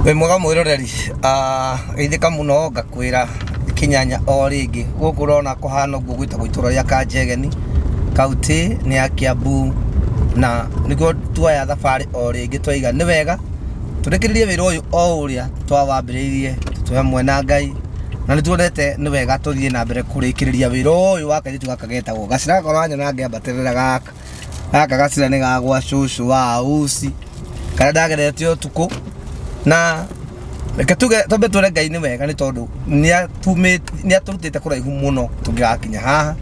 Wĩ mwega mwĩroreri, geithĩka mũno ngakwĩra Kĩnyanya o rĩngĩ. Gũkũ ũrona kũhana ũguo gwĩtagwo itũra rĩa Kanjegeni, kaũntĩ nĩ ya Kiambu, na nĩguo tuoya thabarĩ o rĩngĩ twaiga nĩ wega tũrĩkĩrĩrie wĩra ũyũ o ũrĩa twawambĩrĩirie twĩ hamwe na Ngai, na nĩ tuonete nĩ wega tũthiĩ na mbere kũrĩkĩrĩria wĩra ũyũ wa kairĩtu gaka getagwo Gacĩra. Gaka ũranyona ngĩambatĩrĩra gaka gaka gacĩra nĩ ga gwa cũcũ wa Uci karĩa ndagerete ũtukũ, na reke tuge twambe twĩre Ngai nĩ wega nĩ tondũ nĩ atũrutĩte kũraihu mũno tũngĩgakinya haha.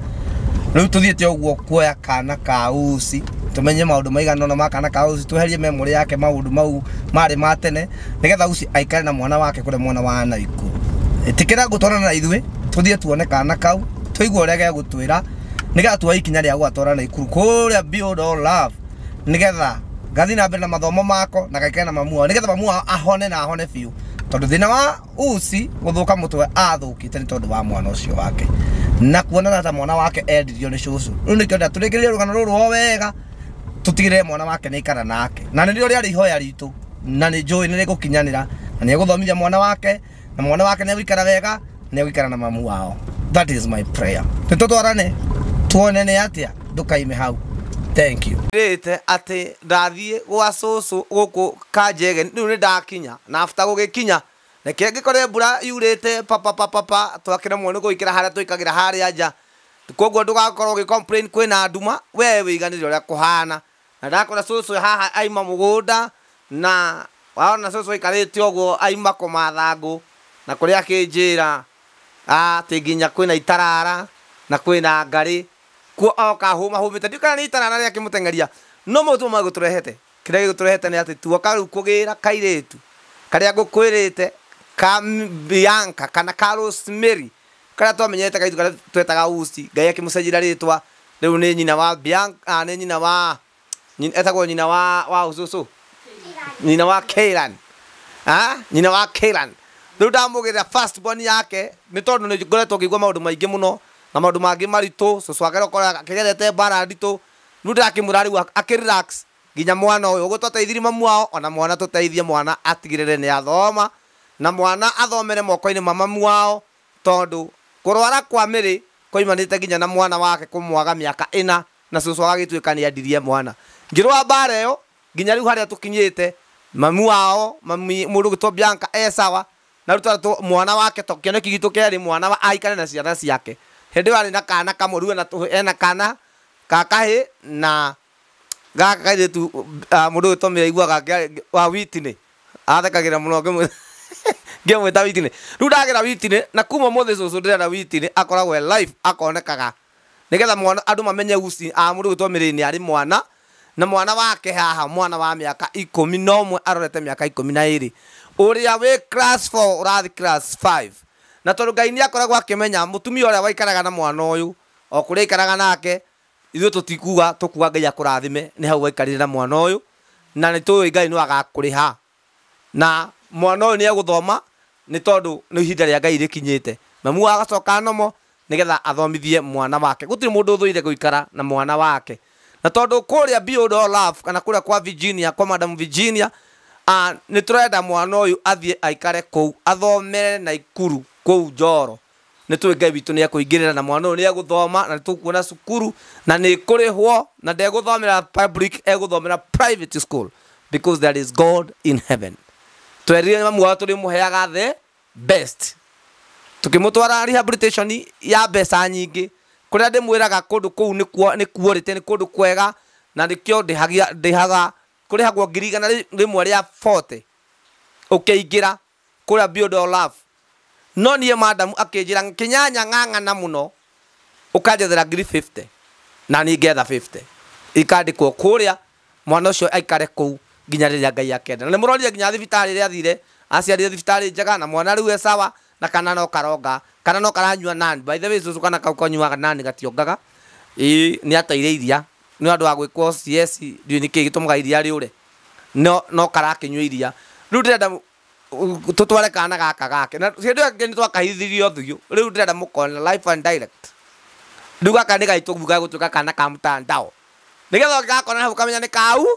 Rĩu tũthiĩte ũguo kuoya kana ka Uci tũmenye maũndũ maigana ũna ma kana ka Uci, tweherie memory yake maũndũ mau marĩ ma tene nĩgetha Uci aikare na mwana wake kũrĩa mwana wa Naikuru. Ĩtĩkĩra gũtwarana na ithuĩ tũthiĩ tuone kana kau, tũigue ũrĩa gegũtwĩra nĩgetha tuoe ikinya rĩa gũgatwara Naikuru kũrĩa Beyond All Love, nĩgetha gathiĩ na mbere na mathomo mako na gaikare na mamu wao, nĩgetha mamu wao ahone na ahone biũ, tondũ thĩna wa Uci gũthũka mũtwe athũkĩte nĩ tondũ wa mwana ũcio wake na kuona ta mwana wake endirio nĩ cũcũ. Rĩu nĩkĩo ndĩrenda tũrĩkĩrĩrie rũgano rũrũ o wega, tũtigĩrĩre mwana wake nĩ aikara nake, na nĩrĩo rĩarĩ ihoya ritũ, na nĩ njũĩ nĩ rĩgũkinyanĩra, na nĩ egũthomithia mwana wake, na mwana wake nĩ egũikara wega, nĩ egũikara na mamu wao. That is my prayer. Nĩ tũtwarane tuone nĩ atĩa, ndũkaime hau. Thank you. Rĩte atĩ ndathiĩ gwa cũcũ gũkũ Kanjegeni, rĩu nĩ ndakinya, na after gũgĩkinya reke ngĩkore mbura yurĩte papapapapa, twakĩremwo nĩ gũikĩra harĩa tũikagĩra harĩa nja, koguo ndũgakorwo ũgĩ complain kwĩna nduma, we wĩiganĩre ũrĩa kũhana. Na ndakora cũcũ haha aima mũgũnda, na waona cũcũ aikarĩte ũguo aima kũmatha ngũ, na kũrĩa akĩnjĩra atĩ nginya kwĩna itarara na kwĩna ngarĩ kuo oka hũma hũmĩte, ndiũ kana nĩ itarara rĩa kĩmũteng'eria, no mau timo magũtũrehete. Kĩrĩa gĩgũtũrehete nĩ atĩ tuoka rĩu kũgĩra kairĩtu karĩa ngũkwĩrĩte ka Bianca kana ka Rosemary, karĩa twamenyete kairĩtu karĩa twetaga Uci, Ngai akĩmũcenjera rĩtwa, rĩu nĩ nyina wa Bianca, nĩ nyina wa etagwo nyina wa ũcũcũ, nyina wa Kailan, nyina wa Kailan. Rĩu ndamũgĩrĩra first born yake nĩ tondũ nĩ ngoretwo ngĩigua maũndũ maingĩ mũno na maũndũ mangĩ maritũ, cũcũ wake ũkorwo akĩgerete mbara nditũ. Rĩu ndĩrakĩmwĩra rĩu akĩ relax nginya mwana ũyũ ũguo twateithirie mamu wao, ona mwana tũteithie mwana atigĩrĩre nĩ athoma, na mwana athomere moko-inĩ ma mamu wao, tondũ kũrwara kwa mĩrĩ koimanĩte nginya na mwana wake kũmwaga mĩaka ĩna, na cũcũ agagĩtuĩka nĩ endirie mwana. Ngĩrũa mbara ĩyo nginya rĩu harĩa tũkinyĩte, mamu wao mami mũndũ ũgwĩtwo Bianca e sawa, na rĩu tũ mwana wake to kĩoneki gitũ kĩarĩ mwana wa aikare na ciana ciake. Hĩndĩ ĩyo arĩ na kana kamwe, rĩu ena kana ka kahĩ na gaka kairĩtu, mũndũ ũgwĩtwo Mĩra aiguaga wa Whitney, athekagĩra mũno ngĩmwĩta Whitney. Rĩu ndagĩra Whitney, na kuma ũmũthĩ cũcũ ndĩrenda Whitney akoragwo e live, akonekaga nĩgetha mwana andũ mamenye Uci mũndũ ũgwĩtwo Mĩrĩ nĩ arĩ mwana, na mwana wake haha mwana wa mĩaka 11 arorete mĩaka 12, ũrĩa wĩ class 4 ũrathiĩ class 5. Na tondũ Ngai nĩ akoragwo akĩmenya mũtumia ũrĩa waikaraga na mwana ũyũ o kũrĩa aikaraga nake, ithuĩ tũtikuga, tũkuga Ngai akũrathime nĩ hau waikarire na mwana ũyũ, na nĩ tũĩ Ngai no agakũrĩha, na mwana ũyũ nĩ egũthoma nĩ tondũ nĩ ihinda rĩa Ngai rĩkinyĩte. Mamu agacoka nomo nĩgetha athomithie mwana wake. Gũtirĩ mũndũ ũthũire gũikara na mwana wake, na tondũ kũrĩa Beyond All Love kana kũrĩa kwa Virginia, kwa Madam Virginia, nĩ tũrenda mwana ũyũ athiĩ aikare kũu athomere Naikuru kũu Njoro. Nĩ tũĩ Ngai witũ nĩ ekũingĩrĩra na mwana ũyũ nĩ egũthoma, na nĩ tũkuona cukuru na nĩ kũrĩhwo, na ndegũthomera public, egũthomera private school, because there is God in heaven. Twerire mamu wao tũrĩmũheaga the best, tukĩmũtwara rehabilitation ya mbeca nyingĩ kũrĩa ndĩmwĩraga kũndũ kũu nĩ kuorĩte, nĩ kũndũ kwega, na nĩkĩo ndĩhaga kũrĩhagwo 140,000 rĩa ũkĩingĩra kũrĩa Beyond All Love. No niĩ madamu akĩnjĩra kĩnyanya ng'ang'ana mũno ũkanjethera 50,000, na niĩ ngetha 50 ikandĩkwo kũrĩa mwana ũcio aikare kũu nginya rĩrĩa Ngai akenda. Na nĩ mũrorire nginya thibitarĩ ĩrĩa athire, aciarire thibitarĩ njega, na mwana rĩu e sawa, na kana no karonga, kana no karanyua nani. By the way, cũcũ kana kau kanyuaga nani gationgaga, ĩĩ nĩ ateire iria nĩ andũ a gwĩkwo CS, ndiũĩ nĩkĩ gĩtũmaga iria rĩũre, no karakĩnyua iria. Rĩu ndĩrenda tũtware kana gaka gake, na hĩndĩ ĩyo ĩngĩ nĩ twakahithirie ũthiũ, rĩu ndĩrenda mũkone live and direct. Rĩu gaka nĩ gaitũ gagũtuĩka kana ka mtandao, nĩgetha ũngĩgakona hau ũkamenya nĩ kau,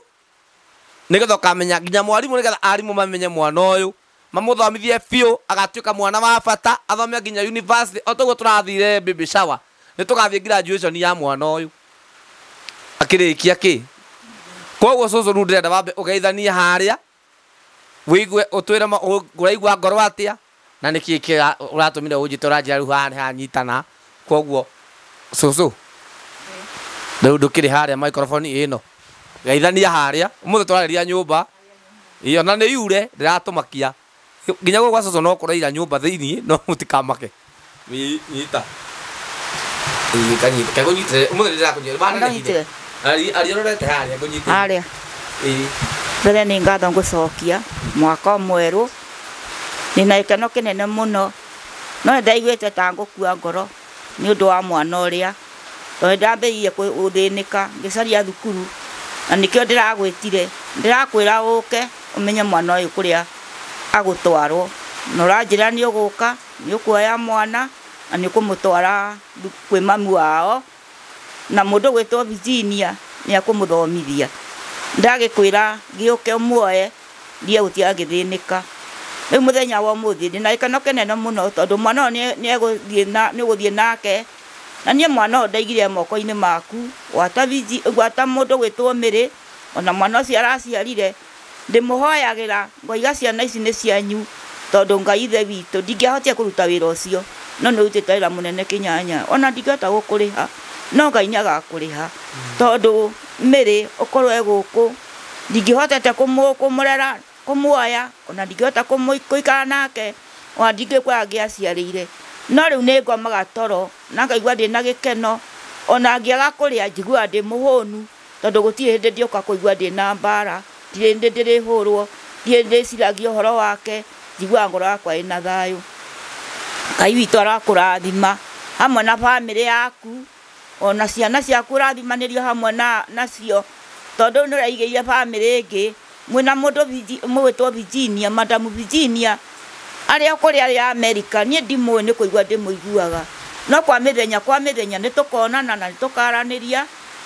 nĩgetha ũkamenya nginya mwarimũ, nĩgetha arimũ mamenye mwana ũyũ Mamũthomithie biũ agatuĩka mwana wa bata athome nginya university o toguo tũrathire baby shower nĩ tũgathiĩ graduation ya mwana ũyũ akĩrĩkia kĩ koguo cũcũ rĩu ndĩrenda wambe ũgeithanie harĩa wĩigue ũtwĩre ũraigua ngoro atĩa na nĩkĩ kĩra ũratũmire ũnjĩte ũranjĩra rĩu haha nĩ hanyitana koguo cũcũ rĩu ndũkĩrĩ harĩa microphone ĩno geithania harĩa ũmũthĩ tũrarĩria nyũmba iyo na nĩ yure ndĩratũmakia nginya gũkũ gwa cũcũ no kũraira nyũmba thĩiniĩ no mũtikamake nyita kanyita kagũnyitĩre ũmũthĩ ndĩrakũnyitĩra Ndanyitire. aria ũrorete harĩa ngũnyitĩre Harĩa ĩĩ mbere nĩ ngatho ngũcokia mwaka mwerũ ndĩna gĩkeno kĩnene mũno no nĩ ndaiguĩte ta ngũkua ngoro nĩ ũndũ wa mwana ũrĩa tondũ nĩndambĩrĩirie gũthĩnĩka ngĩcaria thukuru na nĩkĩo ndĩragwĩtire ndĩrakwĩra ũke ũmenye mwana ũyũ kũrĩa agũtwarwo na ũranjĩra nĩ ũgũka nĩ ũkuoya mwana na nĩ ũkũmũtwara kwĩ mamu wao na mũndũ ũgwĩtwo Virginia nĩ akũmũthomithia ndagĩkwĩra gĩũke ũmuoe ndiye gũtiga ngĩthĩnĩka rĩu mũthenya wa ũmũthĩ ndĩna gĩkeno kĩnene mũno tondũ mwana ũyũ nĩ ũgũthiĩ nake na niĩ mwana ũyũ ndaigire moko-inĩ maku gwata gwata mũndũ ũgwĩtwo Mĩrĩ ona mwana ũcio araciarire ndĩmũhoyagĩra ngoiga ciana ici nĩ cianyu tondũ Ngai ithe witũ ndingĩahotire kũruta wĩra ũcio no nĩ ũrutĩte wĩra mũnene kĩnyanya ona ndingĩhota gũkũrĩha no Ngai nĩ agakũrĩha tondũ Mĩrĩ ũkorwo e gũkũ ndingĩhotete kũmũrera kũmuoya ona ndingĩhota kũikara nake ona ndingĩũĩ kũrĩa angĩaciarĩire no rĩu nĩ ngomaga toro na ngaigua ndĩna gĩkeno ona ngĩaga kũrĩa njiguaga ndĩ mũhũnu tondũ gũtirĩ hĩndĩ ndĩũka kũigua ndĩna mbara ndirĩ hĩndĩ ndĩrĩhũrwo ndirĩ ndĩciragia ũhoro wake njiguaga ngoro yakwa ĩna thayũ Ngai witũ arakũrathima hamwe na bamĩrĩ yaku ona ciana ciaku ũrathimanĩrio hamwe na nacio tondũ nĩ ũraigĩire bamĩrĩ ĩngĩ mwĩna mũndũ mũgwĩtwo Virginia Madamu Virginia arĩa kũrĩa arĩ America niĩ ndimũĩ nĩ kũigua ndĩmũiguaga no kwa mĩthenya nĩ tũkonana na nĩ tũkaranĩria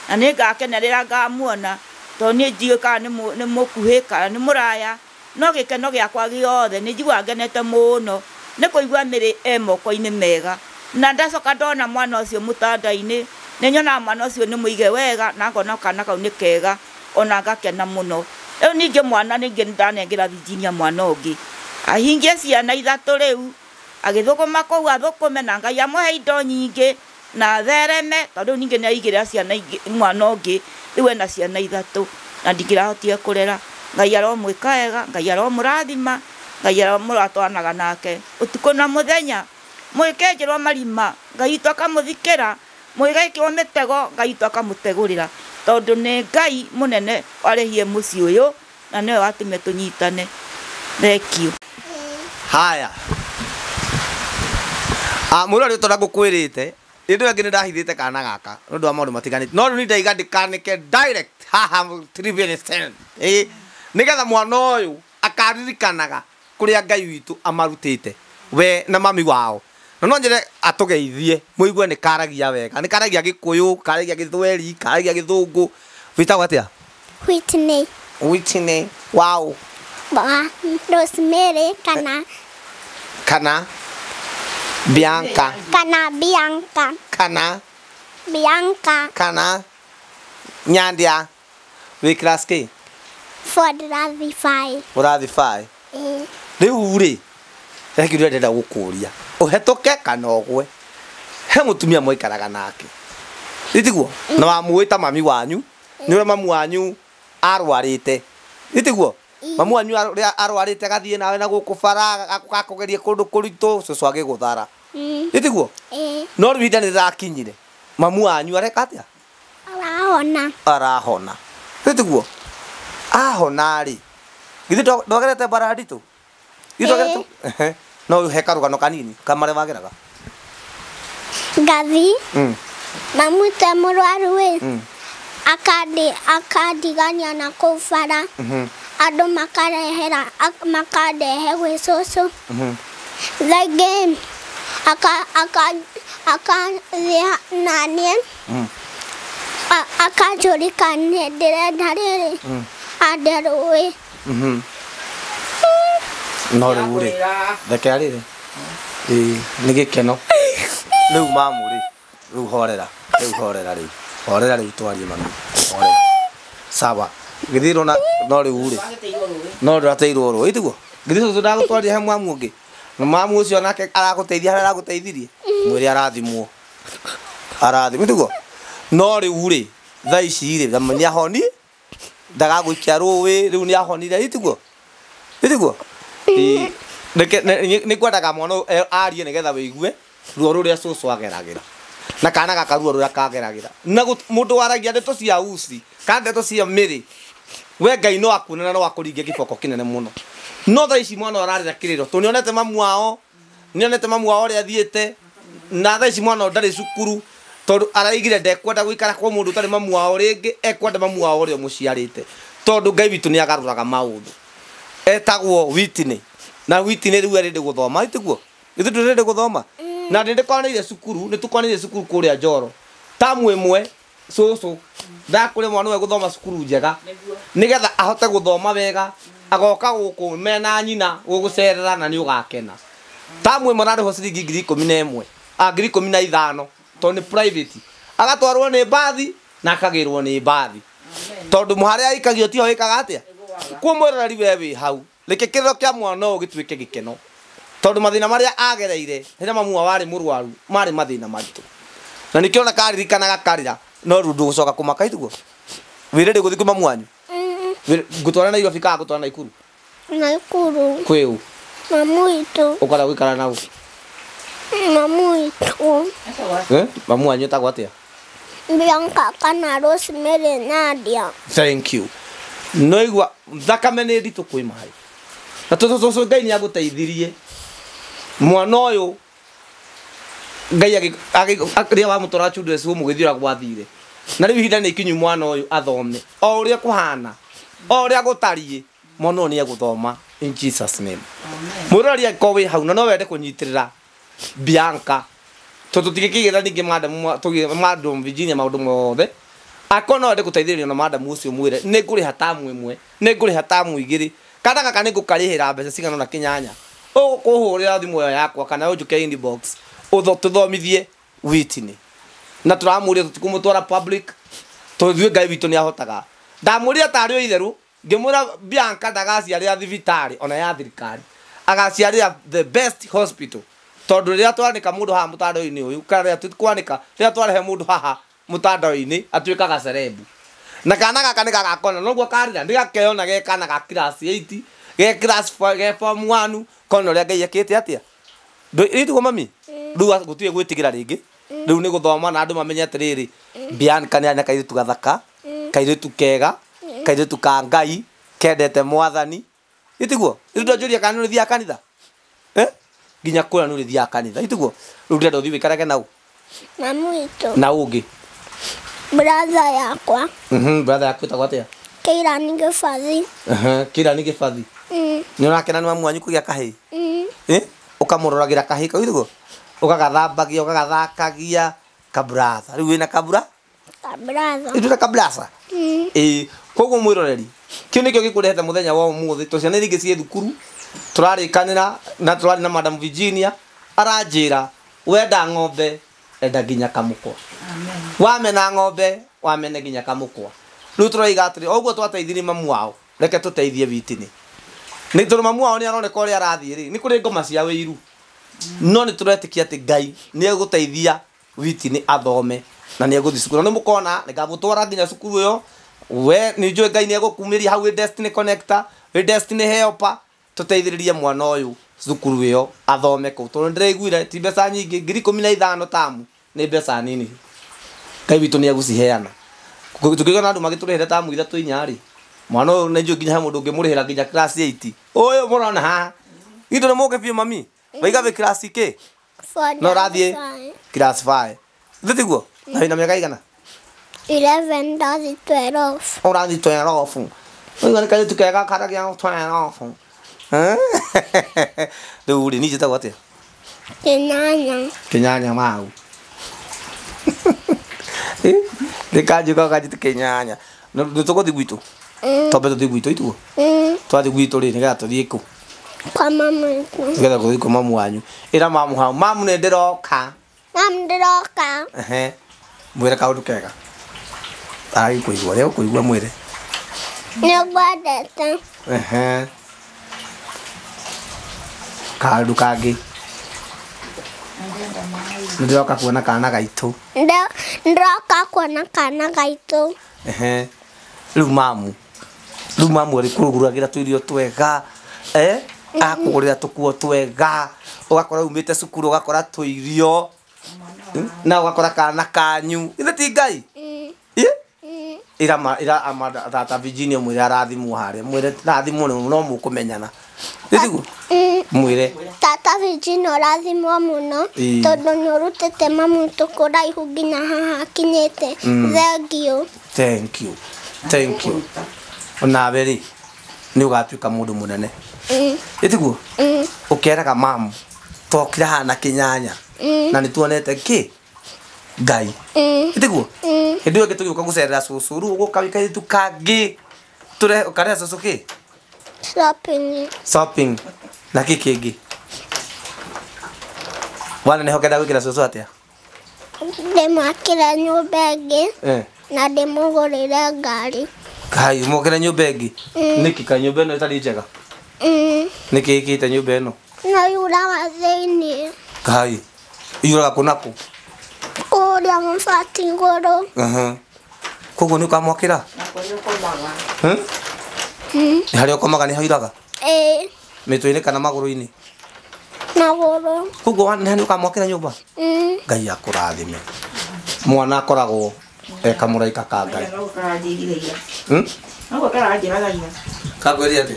na nĩ ngakenerera ngamuona tondũ niĩ ndiũĩ kana nĩ mũkuhĩ kana nĩ mũraya no gĩkeno gĩakwa gĩothe nĩ njiguaga ngenete mũno nĩ kũigua Mĩrĩ e moko-inĩ mega na ndacoka ndona mwana ũcio mũtanda-inĩ nĩ nyonaga mwana ũcio nĩ mũige wega na ngona kana kau nĩ kega ona ngakena mũno rĩu ningĩ mwana ningĩ nĩndanengera Virginia mwana ũngĩ ahingie ciana ithatũ rĩu agĩthũkũma kũu athũkũme na Ngai amũhe indo nyingĩ na athereme tondũ rĩu ningĩ nĩaigĩrĩra ciana ingĩ mwana ũngĩ rĩu ena ciana ithatũ na ndingĩrahotire kũrera Ngai aromwĩka wega Ngai aromũrathima Ngai aromũratwaranaga nake ũtukũ na mũthenya mũgĩkenjerwo marima Ngai witũ akamũthikĩra mũgĩgekĩrwo mĩtego Ngai witũ akamũtegũrĩra tondũ nĩ Ngai mũnene warehie mũciĩ ũyũ na nĩwe watũmire tũnyitane thengio. Haya mũrori ũrĩa ngũkwĩrĩte hĩndĩ ĩyo ĩngĩ nĩ ndahithĩte kana gaka nĩ ũndũ wa maũndũ matiganĩte no rĩu nĩ ndaiga ndĩkanĩke direct haha Trivian Stand ĩĩ nĩgetha mwana ũyũ akaririkanaga kũrĩa Ngai witũ amarutĩte we na mami wao na no njĩre atũgeithie mũigue nĩ karagia wega nĩ karagia Gĩkũyũ karagia Gĩthweri karagia Gĩthũngũ wĩtagwo atĩa Whitney Whitney wow wa Rosemary kana kana Bianca kana Bianca kana Bianca kana Nyandia wĩ class K 4 ndĩrathiĩ 5 ũrathiĩ 5 ĩĩ rĩu rĩ he kĩũria ndĩrenda gũkũria ũhetũke kana ũgwe he mũtumia mwaikaraga nake ĩtiguo na wamũĩ ta mami wanyu nĩ ũrĩa mamu wanyu arwarĩte ĩtiguo mamu wanyu ũrĩa arwarĩte agathiĩ nawe na gũkũ bara agakũgeria kũndũ kũritũ cũcũ agĩgũthara ĩtiguo no rĩu ihinda nĩ rĩrakinyire mamu wanyu areka atĩa arahona arahona ĩtiguo ahona rĩ githĩ ndwagerete bara nditũ githĩ no he karũgano kanini kamarĩa wageraga ngathi mamu te mũrwaru ĩ akandigania na kũu bara andũ makarehera makandehe gwĩ cũcũ thaa ingĩ akathiĩ naniĩ akanjũria kana ndĩrenda rĩrĩ ande rũĩ. No rĩu rĩ reke arĩre. Ĩĩ nĩ gĩkeno. Rĩu mamu rĩ rĩu horera rĩu horera rĩu horera rĩu twarie mami horera. Sawa. Githirwo na no rĩu rĩ no ndũrateirwo rũĩ tiguo githĩ cũcũ ndagũtwarire he mwamu ũngĩ na mwamu ũcio nake aragũteithia harĩa aragũteithirie mwĩre arathimwo arathimwo tiguo no rĩu rĩ thaa ici rĩ nĩ ahoni ndagagũikia rũĩ rĩu nĩ ahonire tiguo tiguo nĩ ngwendaga mwana arie nĩgetha wĩigue ruo rũrĩa cũcũ ageragĩra na kana gaka ruo rũrĩa kageragĩra na mũndũ waragia ndeto cia uci kana ndeto cia mĩrĩ we Ngai no akuone na no akũringe gĩboko kĩnene mũno no thaa ici mwana ararĩra kĩrĩro tondũ nĩonete mamu wao nĩonete mamu wao ũrĩa athiĩte na thaa ici mwana ndarĩ cukuru tondũ araigire ndekwenda gũikara kwa mũndũ ũtarĩ mamu wao rĩngĩ ekwenda mamu wao ũrĩa ũmũciarĩte tondũ Ngai witũ nĩagarũraga maũndũ etagwo Whitney na Whitney rĩu arĩ gũthoma tiguo ithuĩ ndũrĩ gũthoma na nĩndĩkwanĩire cukuru nĩtũkwanĩire cukuru kũrĩa Njoro tamu ĩmwe cũcũ ndakũrĩ mwana ũyũ gũthoma cukuru njega nĩgetha ahote gũthoma wega agoka gũkũ mena nyina gũgũcerera na nĩũgakena tamu ĩmwe ararĩhwo ciringi 11,000 a 15,000 tondũ nĩ private agatwarwo nĩ mbathi na akagĩrwo nĩ mbathi tondũ mũharĩa aikagio tiho ĩkaga atĩa kuo mwĩroreri we wĩ hau reke kĩrĩro kĩa mwana ũyũ gĩtuĩke gĩkeno tondũ mathĩna marĩa agereire rĩrĩa mamu wao warĩ mũrwaru marĩ mathĩna maritũ na nĩkĩo ona karirikanaga karĩra no rĩu ndũgũcoka kũmaka itiguo wĩrĩ gũthiĩ kwĩ mamu wanyu ngũtwara Nairobi kana ngũtwara Naikuru Naikuru kwĩ ũ mamu witũ ũkwenda gũikara na ũ mamu witũ mamu wanyu etagwo atĩa Bianca kana Rosemary Nadia thank you no igua thakame nĩ nditũ kwĩ maĩ na tũtũ Ngai nĩagũteithirie mwana ũyũ Ngai rĩrĩa wamũtwara children's home mũgĩthiĩ ũrĩa gwathire na rĩu ihinda nĩ ikinyu mwana ũyũ athome o ũrĩa kũhana o ũrĩa gũtariĩ mwana ũyũ nĩegũthoma in Jesus name mwĩroreri angĩkorwo wĩ hau na no wende kũnyitĩrĩra Bianca tondũ tũtingĩkĩgĩra ningĩ madam Virginia maũndũ mothe akorwo no wende gũteithĩrĩrio na madam ũcio mwĩre nĩ ngũrĩha tamu ĩmwe nĩ ngũrĩha tamu igĩrĩ kana gaka nĩ ngũkarĩhĩra mbeca cigana ũna kĩnyanya ũkũhũrĩra thimũ ĩyo yakwa kana ũnjũke inbox tũthomithie Whitney na tũramũria tũtikũmũtwara public tondũ ithuĩ Ngai witũ nĩahotaga ndamũria tarĩ o itherũ ngĩmwĩra Bianca ndagaciarĩra thibitarĩ ona ya thirikari agaciarĩra the best hospital tondũ rĩrĩa twanĩka mũndũ haha mũtandao-inĩ ũyũ kana rĩrĩa tũkwanĩka rĩrĩa twarehe mũndũ haha mũtandao-inĩ atuĩkaga celeb na kana gaka nĩgagakona noguo karĩra nĩgakeyona ge kana ga class 8 ge class 4 ge form 1 kona ũrĩa Ngai ekĩte atĩa ĩtiguo mami rĩu gũtirĩ gwĩtigĩra rĩngĩ rĩu nĩ gũthoma na andũ mamenye atĩrĩrĩ Bianca nĩ kairĩtu gathaka kairĩtu kega kairĩtu ka Ngai kendete mwathani ĩtiguo rĩu ndonjũria kana nĩ ũrĩthiaga kanitha nginya kũrĩa nĩ ũrĩthiaga kanitha ĩtiguo rĩu ndĩrenda ũthiĩ wĩikarage nau mamu witũ na ũngĩ brother yakwa brother yaku ĩtagwo atĩa Kĩirani Gĩbathi Kĩirani Gĩbathi nĩ ũrakena nĩ mamu wanyu kũgĩa kahĩĩ ũkamũroragĩra kahĩĩ kau ĩtiguo ũgagathambagia ũgagathakagia kabratha rĩu wĩna kabura kabratha ĩtuna kabratha ĩĩ koguo mwĩroreri kĩu nĩkĩo gĩkũrehete mũthenya wa ũmũthĩ tondũ ciana iria ingĩ ciĩ thukuru tũrarĩkanĩra na tũrarĩ na Madam Virginia aranjĩra wenda ng'ombe enda nginya kamũkwa wamena ng'ombe wamene nginya kamũkwa rĩu tũroiga atĩrĩ o ũguo twateithirie mamu wao reke tũteithie Whitney nĩ tondũ mamu wao nĩ aroneka ũrĩa arathiĩ rĩ nĩ kũrĩ ngoma cia wĩiru no nĩ tũretĩkia atĩ Ngai nĩ egũteithia Whitney athome na nĩ egũthiĩ cukuru na nĩ mũkona nĩ ngamũtwara nginya cukuru ĩyo we nĩ njũĩ Ngai nĩ egũkumĩria hau wĩ destiny connector wĩ destiny helper tũteithĩrĩrie mwana ũyũ cukuru ĩyo athome kũu tondũ nĩndĩraiguire ti mbeca nyingĩ 15,000 tamu nĩ mbeca nini Ngai witũ nĩ egũciheana tũkĩgĩa na andũ magĩtũrĩhĩra tamu 3 4 rĩ mwana ũyũ nĩ njũĩ nginya he mũndũ ũngĩmũrĩhĩra nginya class 8 ũyũ mũrona haha itũ nĩ mũke biũ mami waiga wĩ class kĩ no ũrathiĩ class 5 ithu tiguo na wĩna mĩaka igana 11 ndathi 12 ũrathiĩ 12 ũyũ nĩ kairĩtu kega karagia 12 rĩu rĩ niĩ njĩtagwo atĩa Kĩnyanya Kĩnyanya mau nĩkanjuka kanjĩte Kĩnyanya nĩ tũgũthiĩ gwitũ twambe tũthiĩ gwitũ ituo twathiĩ gwitũ rĩ nĩgetha tũthiĩ kũ Kwa mamu witũ. Nĩgetha gũthiĩ kwa mamu wanyu. Ĩra mamu hau, mamu nĩ ndĩroka. Mamu ndĩroka. Ehe. Mwĩre kaũndũ kega. Aragĩkũigua, rĩa ũkũigua mwĩre. Nĩ ngwendete. Ehe. Kaũndũ kangĩ. Ndĩroka kuona kana gaitũ. Ndĩroka kuona kana gaitũ. Ehe. Rĩu mamu. Rĩu mamu arĩkũrugagĩra tũirio twega. Akũgũrĩra tũkuo twega. Ũgakora umĩte cukuru ũgakora tũirio. Na ũgakora kana kanyu. Ithe ti Ngai? Ira ira Amanda tata Virginia mwĩre arathimwo harĩa. Mwĩre rathimwo no mũkũmenyana. Nĩtiguo? Mwĩre. Tata Virginia ũrathimwo mũno tondũ nĩ ũrutĩte mamu witũ kũraihu nginya haha akinyĩte. Thank you. Thank you. Thank you. Onawe rĩ nĩ ũgatuĩka mũndũ mũnene. Ĩtiguo? Ũkeraga mamu twokire haha na kĩnyanya na nĩ tuonete kĩ Ngai. Ĩtiguo? Hĩndĩ ĩyo ĩngĩ tũgĩũka gũcerera cũcũ rĩu ũgũka wĩ kairĩtu kangĩ tũrehe ũkarehe cũcũ kĩ? Shopping. Shopping. Na kĩ kĩngĩ? Waneneha ũkenda gwĩkĩra cũcũ atĩa? Ndĩmwakĩre nyũmba ĩngĩ na ndĩmũgũrĩre ngari. Kai, ũmwakĩre nyũmba ĩngĩ? Nĩkĩ kaĩ nyũmba ĩno ĩtarĩ njega? Nĩkĩ ĩkĩte nyũmba ĩno? No yuraga thĩiniĩ. Kai, yuraga kũ na kũ? Kũrĩa mabati igũrũ. Koguo nĩ ũkamwakĩra? Na kũrĩa ũkomaga. Nĩ harĩa ũkomaga nĩho iraga? Ĩĩ. Mĩtwe-inĩ kana magũrũ-inĩ? Magũrũ. Koguo nĩ ũkamwakĩra nyũmba? Ngai akũrathime. Mwana akoragwo e kamũraika ka Ngai. Kakwĩrire atĩa?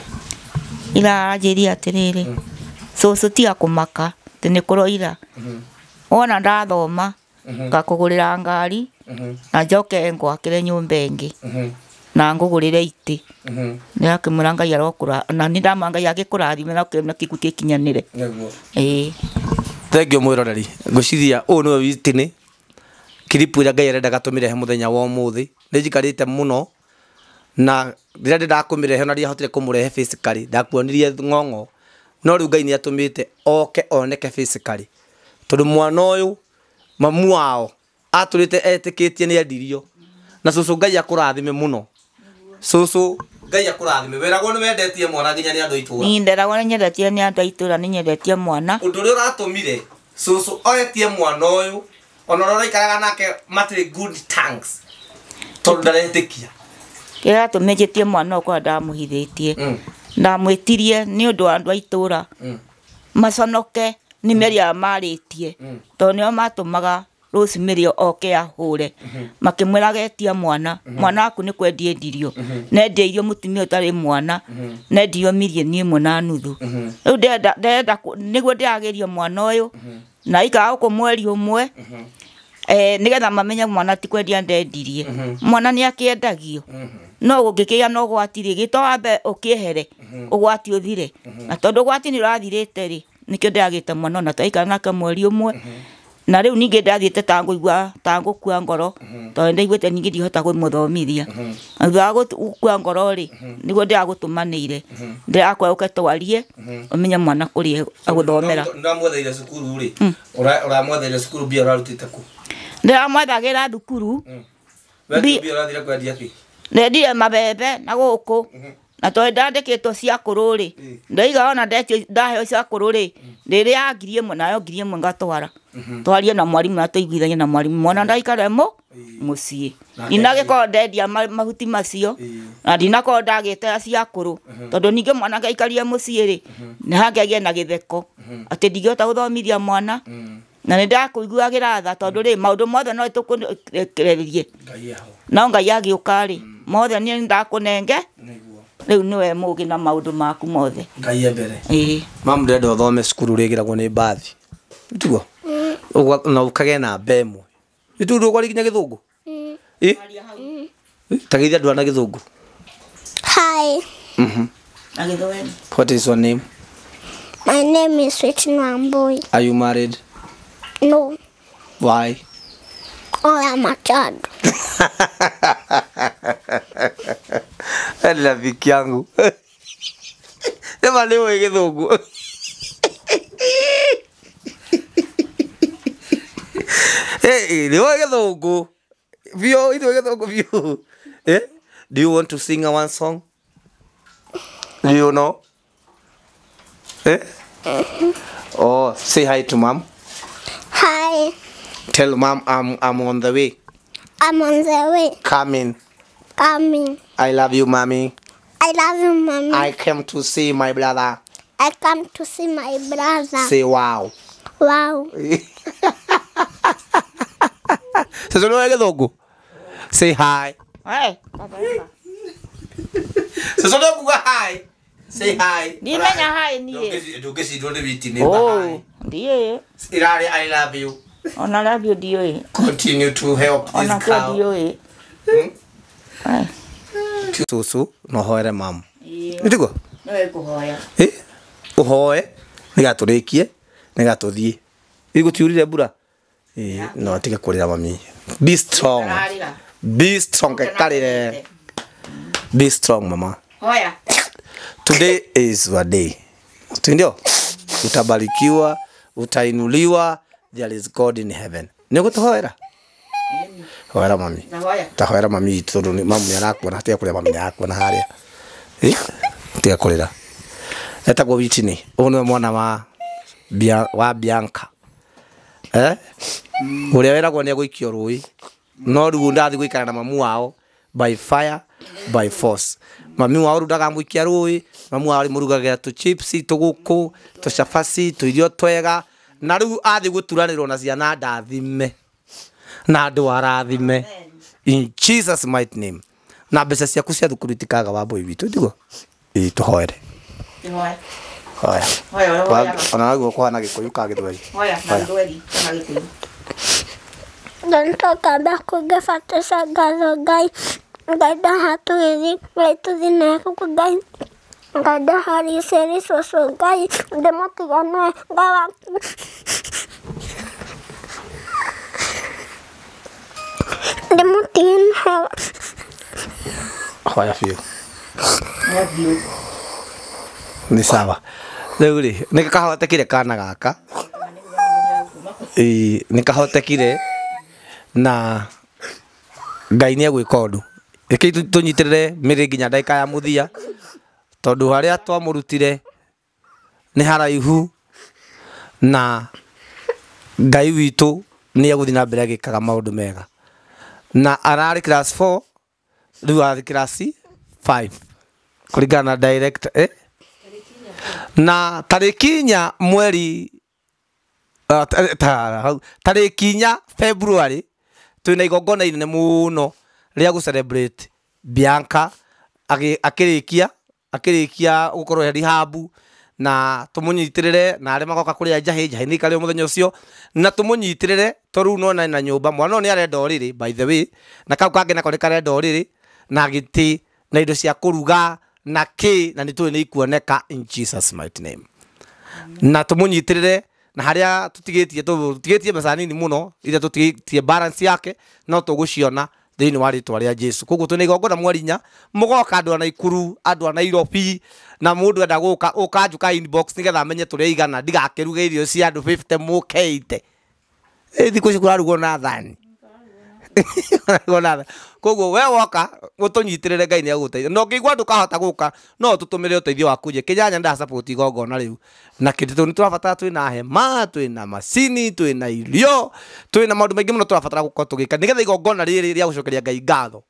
Ira aranjĩrire atĩrĩrĩ, cũcũ tiga kũmaka atĩ nĩ kũroira. Wona ndathoma ngakũgũrĩra ngari na njoke ngwakĩre nyũmba ĩngĩ na ngũgũrĩre itĩ. Ndĩrakĩmwĩra Ngai arokũra na nĩ ndamwĩra Ngai agĩkũrathime na kĩku gĩkinyanĩre. Nĩguo. Ĩĩ. Thank you mwĩroreri. Ngwĩciria ũyũ nĩwe Witini. Kiripu ĩrĩa Ngai arendaga tũmĩrehe mũthenya wa ũmũthĩ. Nĩ njikarĩte mũno na rĩrĩa ndĩndakũmĩrehe ona ndiahotire kũmũrehe physically, ndakuonirie ng'ong'o. No rĩu Ngai nĩ atũmĩte oke oneke physically. Tondũ mwana ũyũ mamu wao atũrĩte etĩkĩtie nĩ endirio. Na cũcũ Ngai akũrathime mũno. Cũcũ Ngai akũrathime. Weragwo nĩ wendetie mwana nginya nĩ andũ a itũũra. Niĩ nderagwo nĩ nyendetie nĩ andũ a itũũra, nĩ nyendetie mwana. Ũndũ ũrĩa ũratũmire cũcũ oetie mwana ũyũ ona ũrĩa ũraikaraga nake matirĩ good thanks tondũ ndaretĩkia. Kĩrĩa gĩatũmire njĩtie mwana ũyũ korwo ndamũhithĩtie. Ndamwĩtirie nĩ ũndũ wa andũ a itũũra. Maconoke nĩ mĩario ĩrĩa marĩtie. Tondũ nĩo matũmaga Rosemary oke ahũre. Makĩmwĩra getia mwana. Mwana waku nĩ kwendia endirio. Nendeirio mũtumia ũtarĩ mwana. Nendirio mirioni 1.5. Rĩu ndĩrenda nĩguo ndĩrageria mwana ũyũ. Na aikara gũkũ mweri ũmwe. Nĩgetha mamenye mwana ti kwendia ndendirie. Mwana nĩ akĩendagio. No ũngĩkĩgĩa na ũgwati rĩ, gĩto wambe ũkĩehere, ũgwati ũthire. Na tondũ ũgwati nĩ ũrathirĩte rĩ, nĩkĩo ndĩragĩte mwana ona twaikara nake mweri ũmwe. Na rĩu ningĩ ndathiĩte ta ngũigua ta ngũkua ngoro, tondũ ndaiguĩte ningĩ ndihota kũmũthomithia. Na thutha wa gũkua ngoro rĩ, nĩguo ndĩragũtũmanĩire. Ndĩrakũhe ũke twarie, ũmenye mwana kũrĩa agũthomera. Ndĩramwetheire cukuru rĩ, ũramwetheire cukuru mbia ũrarutĩte kũ? Ndĩramwethagĩra thukuru. Mbia ũrathire kwendia kĩ? Ndendire mabebe na gũkũ. Na tondũ ndandĩkĩtwo cia kũrũ rĩ, ndoiga ona ndetio ndaheo cia kũrũ rĩ, ndĩrĩaga 1000 nayo 1000 ngatwara. Twarie na mwarimũ na tũiguithanie na mwarimũ. Mwana ndaikare mũciĩ. Ndinagĩkorwo ndendia mahuti macio, na ndinakorwo ndagĩte cia kũrũ. Tondũ ningĩ mwana angĩaikarie mũciĩ rĩ, nĩ hangĩagĩe na gĩtheko. Atĩ ndingĩhota gũthomithia mwana. Na nĩ ndakũiguagĩra tha tondũ rĩ, maũndũ mothe no tũkũrererie. No Ngai agĩũka rĩ, mothe niĩ ndakũnenge. Rĩu nĩwe mũũgĩ na maũndũ maku mothe. Ngai e mbere. Ĩĩ. Mamu ndĩrenda ũthome cukuru ũrĩgĩragwo nĩ mbathi. Tiguo? Na ũkagĩe namba ĩmwe. Nĩ ndũkwaria nginya gĩthũngũ? Ĩ? Ta geithia andũ aya na gĩthũngũ. Hi. Na gĩthweri. What is your name? My name is Sweet Wambui. Are you married? No. Why? I am a child. Rafiki yangu. Nĩma nĩ ũĩ gĩthũngũ. Nĩ ũĩ gĩthũngũ. Biũ, ithuĩ gĩthũngũ biũ. Eh? Do you want to sing a one song? Do you know? Eh? Oh, say hi to mom. Hi. Tell mom I'm on the way. I'm on the way. Coming. Coming. I love you, mommy. I love you, mommy. I came to see my brother. I come to see my brother. Say wow. Wow. Say hi. Hi. Hi. Say hi. Hi. Oh, I love you. I love you, Continue to help this cow. Susu no hoere mam. Nĩtiguo? No ĩkũhoya. Eh? Ũhoe nĩgetha tũrĩkie nĩgetha tũthiĩ. Igũtiurire mbura? Eh, no atige kũrĩra mami. Be strong. Be strong karire. Be strong mama. Hoya. Today is your day. Ndio? Utabarikiwa, utainuliwa. There is God in heaven. Nĩũgũtũhoera? Hoera mami. Tahoera mami tondu ni mamu nĩarakuona tiga kũrĩa mami nĩarakuona harĩa. Eh? Tiga kũrĩra. Etagwo Whitney. Ũyũ nĩwe mwana wa Bianca. Eh? Ũrĩa weragwo nĩegũikio rũĩ. No rĩu ndathiĩ gũikara na mamu wao by fire by force. Mami wao rĩu ndakamũikia rũĩ, mamu wao arĩmũrugagĩra tũ chips, tũgũkũ, tũcabaci, tũirio twega. Na rĩu athiĩ gũturanĩrwo na ciana ndathime. Na andũ arathime. In Jesus mighty name. Na mbeca ciaku cia thukuru itikaga wa boy witũ ndiguo? Ĩĩ tũhoere. Hoya. Hoya. Ona naguo kũhana Gĩkũyũ ka Gĩthweri. Hoya na Gĩthweri kana Gĩkũyũ. Ndoka kũngĩbatĩca ngatho Ngai. Ngai ndahatũgĩthiĩ Ngai tũthiĩ nawe Ngai. Ngai ndaharicĩri cũcũ Ngai ndĩmũtigane Ngai waku. Ndĩmũtigane. Hoya biũ. Nĩ sawa. Rĩu rĩ nĩ kahotekire kana gaka. Ĩĩ nĩ kahotekire na Ngai nĩ egwĩka ũndũ. Reke tũnyitĩrĩre mĩrĩ nginya ndagĩka ya mũthia tondũ harĩa twamũrutire nĩ haraihu na Ngai witũ nĩ egũthiĩ na mbere agĩkaga maũndũ mega. Na ararĩ class 4 rĩu arathiĩ class 5 kũringana na director eh? Na tarĩki inya mweri tarĩki inya February twĩna igongona inene mũno rĩa gũ celebrate Bianca akĩrĩkia gũkorwo e rehab na tũmũnyitĩrĩre na arĩa magoka kũrĩa njahĩ njahĩ nĩ ikarĩo mũthenya ũcio na tũmũnyitĩrĩre tondũ rĩu nona na nyũmba mwana ũyũ nĩ arenda ũrĩrĩ by the way na kau kangĩ nako nĩ karenda ũrĩrĩ na gĩtĩ na indo cia kũruga na kĩ na nĩ tũĩ nĩ ikuoneka in Jesus mighty name. Na tũmũnyitĩrĩre na harĩa tũtigĩtie mbeca nini mũno iria tũtigĩtie balance yake no tũgũciona thĩinĩ wa rĩtwa rĩa Jesu. Koguo twĩna igongona mweri inya mũgoka andũ a Naikuru andũ a Nairobi na mũndũ enda gũka ũkanjuka inbox nĩgetha amenye tũrĩa igana ndigakĩruge irio cia andũ 50 mũkeite. Thikũ ici kũrarugwo na thani. Koguo we woka ũtũnyitĩrĩre Ngai nĩ egũgũteithia. Na ũngĩigua ndũkahota gũka no ũtũtũmĩre ũteithio waku nje. Kĩnyanya nda support igongona rĩu. Na kĩndũ nĩ tũrabatara twĩna hema, twĩna macini, twĩna irio, twĩna maũndũ maingĩ mũno tũrabatara gũkorwo tũgĩka nĩgetha igongona rĩrĩ rĩa gũcokeria Ngai ngatho.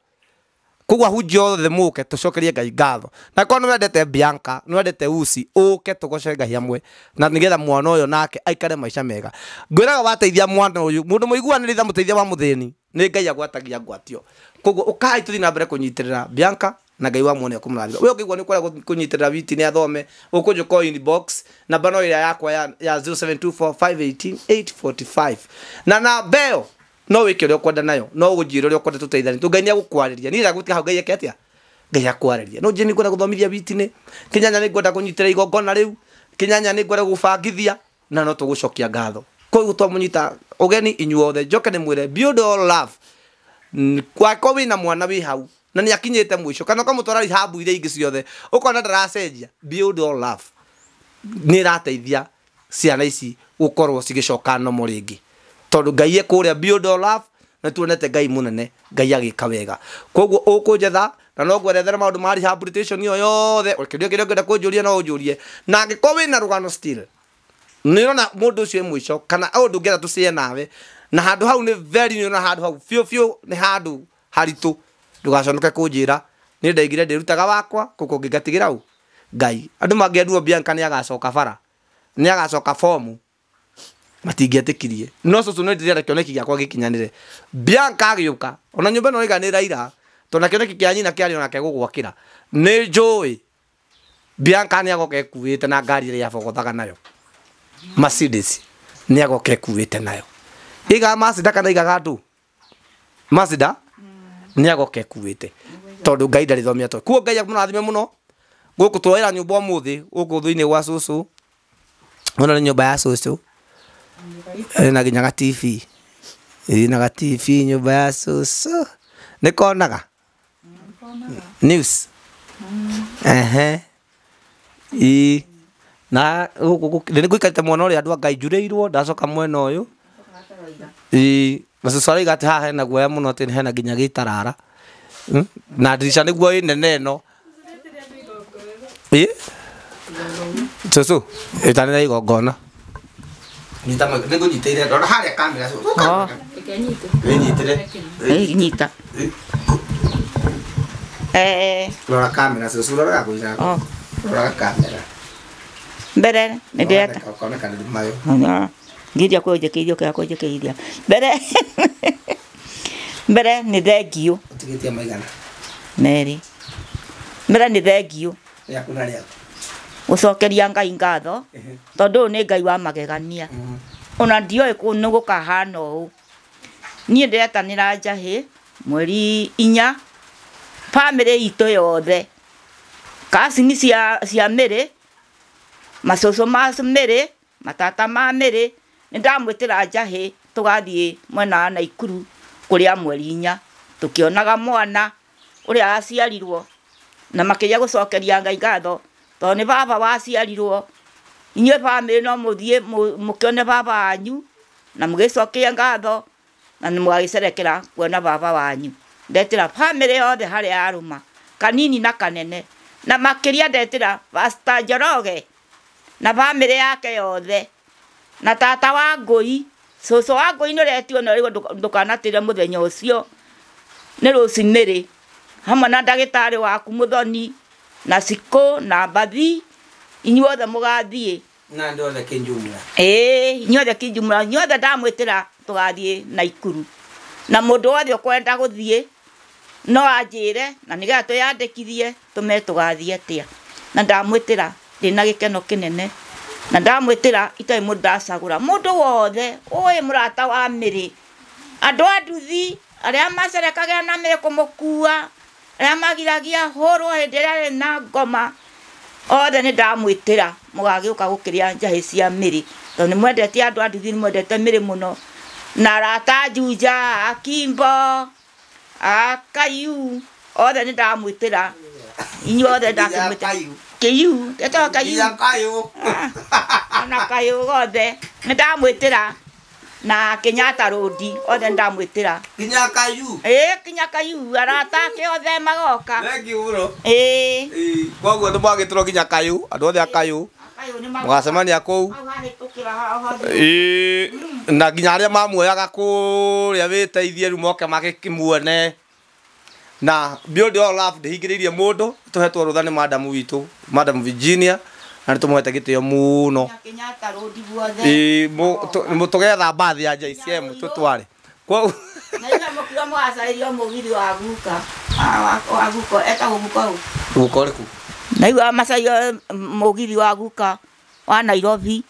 Koguo ahunjia othe mũke tũcokerie Ngai ngatho. Na korwo nĩ wendete Bianca, nĩ wendete Uci, ũke tũgoce Ngai hamwe na nĩgetha mwana ũyũ nake aikare maica mega. Ngwĩraga wateithia mwana ũyũ, mũndũ mũiguanĩri tha mũteithia wa mũthĩni, nĩ Ngai agwatagia ngwatio. Koguo ũkai tũthiĩ na mbere kũnyitĩrĩra Bianca na Ngai wa muone ekũmũrathima. We ũngĩigua nĩ ũkwenda kũnyitĩrĩra Witi nĩ athome, ũkũnjũka inbox namba no ĩrĩa yakwa ya 0724518845. Na namba ĩyo no wĩke ũrĩa ũkwenda nayo, no ũnjĩre ũrĩa ũkwenda tũteithanie. Tondũ Ngai nĩ egũkwarĩria. Niĩ ndagũtiga hau Ngai eke atĩa? Ngai akwarĩria. No njĩre nĩ ngwenda gũthomithia Witi nĩ Kĩnyanya nĩ ngwenda kũnyitĩrĩra igongona rĩu, Kĩnyanya nĩ ngwenda gũbangithia na no tũgũcokia ngatho. Koguo twamũnyita ũgeni inyuothe njoke ndĩmwĩre build all love. Kwakorwo wĩna mwana wĩ hau na nĩ akinyĩte mũico kana ũkamũtwara rehab iria ingĩ ciothe ũkona ndaracenjia. Build All Love nĩ ĩrateithia ciana ici gũkorwo cigĩcoka nomo rĩngĩ tondũ Ngai e kũrĩa Build All Love na tuonete Ngai mũnene, Ngai agĩka wega. Koguo ũkũnjetha na no ngwerethere maũndũ ma rehabilitation ĩyo yothe, kĩũria kĩrĩa ũngĩenda kũnjũria no ũnjũrie. Na angĩkorwo wĩna rũgano still nĩ ũrona mũndũ ũcio e mũico kana ũndũ ũngĩenda tũcĩe nawe na handũ hau nĩ very nĩ ũrona handũ hau biũ biũ nĩ handũ haritũ, ndũgaconoke kũnjĩra. Nĩ ndaigire ndĩrutaga wakwa kũkũ ngĩgatigĩra ũ Ngai. Andũ mangĩenduo Bianca nĩ agacoka bara, nĩ agacoka fomu, matingĩetĩkirie. No cũcũ nĩ ndĩrenda kĩoneki gĩakwa gĩkinyanĩre. Bianca agĩũka ona nyũmba ĩno ĩiga nĩ ĩraira tondũ na kĩoneki kĩa nyina kĩarĩ onake gũgwakĩra. Nĩ njũĩ Bianca nĩ agoka ekuĩte na ngari ĩrĩa abogothaga nayo Mercedes, nĩ agoka ekuĩte nayo. Iga Mazda kana igaga andũ Mazda nĩ agoka ekuĩte tondũ Ngai ndarĩ thomia to. Kuo Ngai amũrathime mũno. Gũkũ twoera nyũmba ũmũthĩ gũkũ thĩinĩ gwa cũcũ. Ĩno nĩ nyũmba ya cũcũ. Ĩna nginya ga TV. Ĩna ga TV nyũmba ya cũcũ. Nĩ konaga? News. Ehe. Ĩ na gũkũ nĩ ngũikarĩte mwena ũrĩa andũ a Ngai njurĩirwo ndacoka mwena ũyũ. Ĩ na cũcũ arauga atĩ haha hena guoya mũno atĩ hena nginya gĩtarara. Na ndirica nĩguo ĩ nene ĩno. Ĩ cũcũ ĩtanĩra igongona. Nyita nĩ ngũnyitĩire ndona harĩa kamera cũcũ. Wĩnyitĩre. Nyita. Rora kamera cũcũ, rora gakũica. Rora kamera. Mbere nĩ ndĩreta. Koneka nĩ mayo. Ngiria kũnjĩkĩithia kĩrĩa kũnjĩkĩithia. Mbere mbere nĩ thengiũ. Ũtigĩtie maigana? Merĩ. Mbere nĩ thengiũ. Rĩaku na rĩaku. Gũcokeria Ngai ngatho tondũ ũyũ nĩ Ngai wa magegania. Ona ndioĩ nĩ gũkahana ũũ. Niĩ ndĩretanĩra njahĩ mweri 4 bamĩrĩ itũ yothe. Kacini cia mĩrĩ, macũcũ ma mĩrĩ, matata ma mĩrĩ, nĩ ndamwĩtĩra njahĩ tũgathiĩ mwena wa Naikuru kũrĩa mweri 4 tũkĩonaga mwana ũrĩa aciarirwo na makĩria gũcokeria Ngai ngatho tondũ nĩ baba waciarirwo. Inyuĩ bamĩrĩ no mũthiĩ mũkĩone baba wanyu na mũgĩcokie ngatho na nĩ mũgagĩcerekera kuona baba wanyu. Ndetĩra bamĩrĩ yothe harĩa arũma kanini na kanene na makĩria ndetĩra Pastor Njoroge na bamĩrĩ yake yothe na tata wa Ngũi, cũcũ wa Ngũi nĩ ũretio na rĩu ndũkanatĩre mũthenya ũcio nĩ rũcinĩ hamwe na ndagĩtarĩ waku Mũthoni na Cikũ na Mbathi, inyuothe mũgathiĩ. Na andũ othe kĩnjumla. Ĩĩ, inyuothe kĩnjumla, inyuothe ndamwĩtĩra tũgathiĩ Naikuru. Na mũndũ wothe ũkwenda gũthiĩ no anjĩre na nĩgetha twĩyandĩkithie tũmenye tũgathiĩ atĩa. Na ndamwĩtĩra ndĩna gĩkeno kĩnene na ndamwĩtĩra itarĩ mũndũ ndacagũra. Mũndũ wothe ũĩ mũrata wa mĩrĩ, andũ a nduthi arĩa macerekagĩra na mĩrĩ kũmũkua, arĩa magiragia hũrwo hĩndĩ ĩrĩa arĩ na ngoma, othe nĩ ndamwĩtĩra mũgagĩũka gũkĩrĩa njahĩ cia mĩrĩ tondũ nĩ mwendete andũ a nduthi, nĩ mwendete mĩrĩ mũno. Na arata a Juja, a Kimbo, a Kayu, othe nĩ ndamwĩtĩra. Inyuothe ndakĩmwĩtĩra. Kĩyu, etagwo Kayu. Kayu. Ona Kayu gothe nĩ ndamwĩtĩra. Na Kenyatta Road othe ndamwĩtĩra. Kinya Kayu. Ĩĩ, kinya Kayu, arata ake othe magoka. Thengiũ mũno. Ĩĩ. Koguo nĩ mwagĩtĩrwo nginya Kayu, andũ othe a Kayu. Mũgacemania kũu. Ĩĩ, na nginya arĩa mamuoyaga kũrĩa wĩteithie rĩu moke magĩkĩmuone. Na Build All Love ndĩhingĩrĩirie mũndũ, tũhetwo rũtha nĩ madamu witũ, Madam Virginia, na nĩ tũmũhete gĩtĩo mũno. Kenyatta Road guothe. Ĩĩ, tũgetha mbathi ya JCM tũtware. Koguo na ithuĩ mũkiuga mũgacarĩrio mũgithi wa guka. Wa guka, etagwo guka ũ? Guka ũrĩkũ? Naigua macaria mũgithi wa guka wa Nairobi.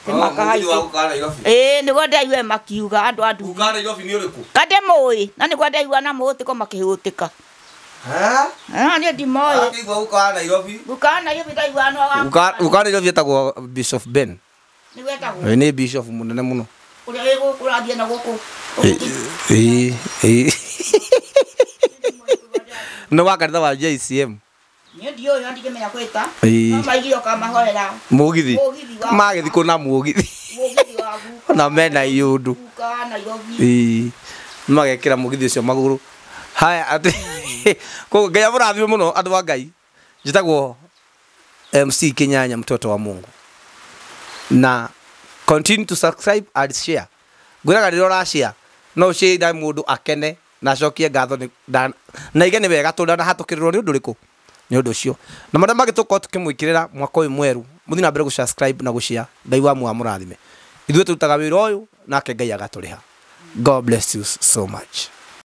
Mũgithi wa guka wa Nairobi. Ĩĩ, nĩguo ndaigua makiuga andũ a nduthi. Guka wa Nairobi nĩ ũrĩkũ? Ka ndĩmũĩ, na nĩguo ndaigua na mũhũtĩko makĩhũtĩka. Ha? Niĩ ndimoĩ. Akĩigua guka wa Nairobi. Guka wa Nairobi ndaigua no wa Guka wa Nairobi etagwo Bishop Ben. Nĩguo etagwo. Nĩ bishop mũnene mũno. Ũrĩa wĩ gũkũ ũrathiĩ na gũkũ. Ĩĩ, ĩĩ. Nĩ wa kanitha wa JCM. Niĩ ndiũĩ no ndingĩmenya gwĩta. Ĩĩ. No maigire ũkamahoera. Mũgithi. Mũgithi wa- Magĩthiĩ kũ na mũgithi? Mũgithi wa guka. Ona mena iũndũ. Guka Nairobi. Ĩĩ. Magekĩra mũgithi ũcio magũrũ. Haya atĩ koguo Ngai amũrathime mũno andũ a Ngai. Njĩtagwo MC Kinyanya mtoto wa Mungu. Na continue to subscribe and share. Ngwĩraga rĩrĩa ũra share no ũshare na mũndũ akene na acokie ngatho na aige nĩ wega tondũ ndanahatũkĩrĩrwo nĩ ũndũ ũrĩkũ nĩ ũndũ ũcio. Na marĩa mangĩ tũkorwo tũkĩmwĩkĩrĩra mwaka ũyũ mwerũ, mũthiĩ na mbere gũ-subscribe na gũ-share. Ngai wa muoyo amũrathime. Ithuĩ tũrutaga wĩra ũyũ nake Ngai agatũrĩha. God bless you so much.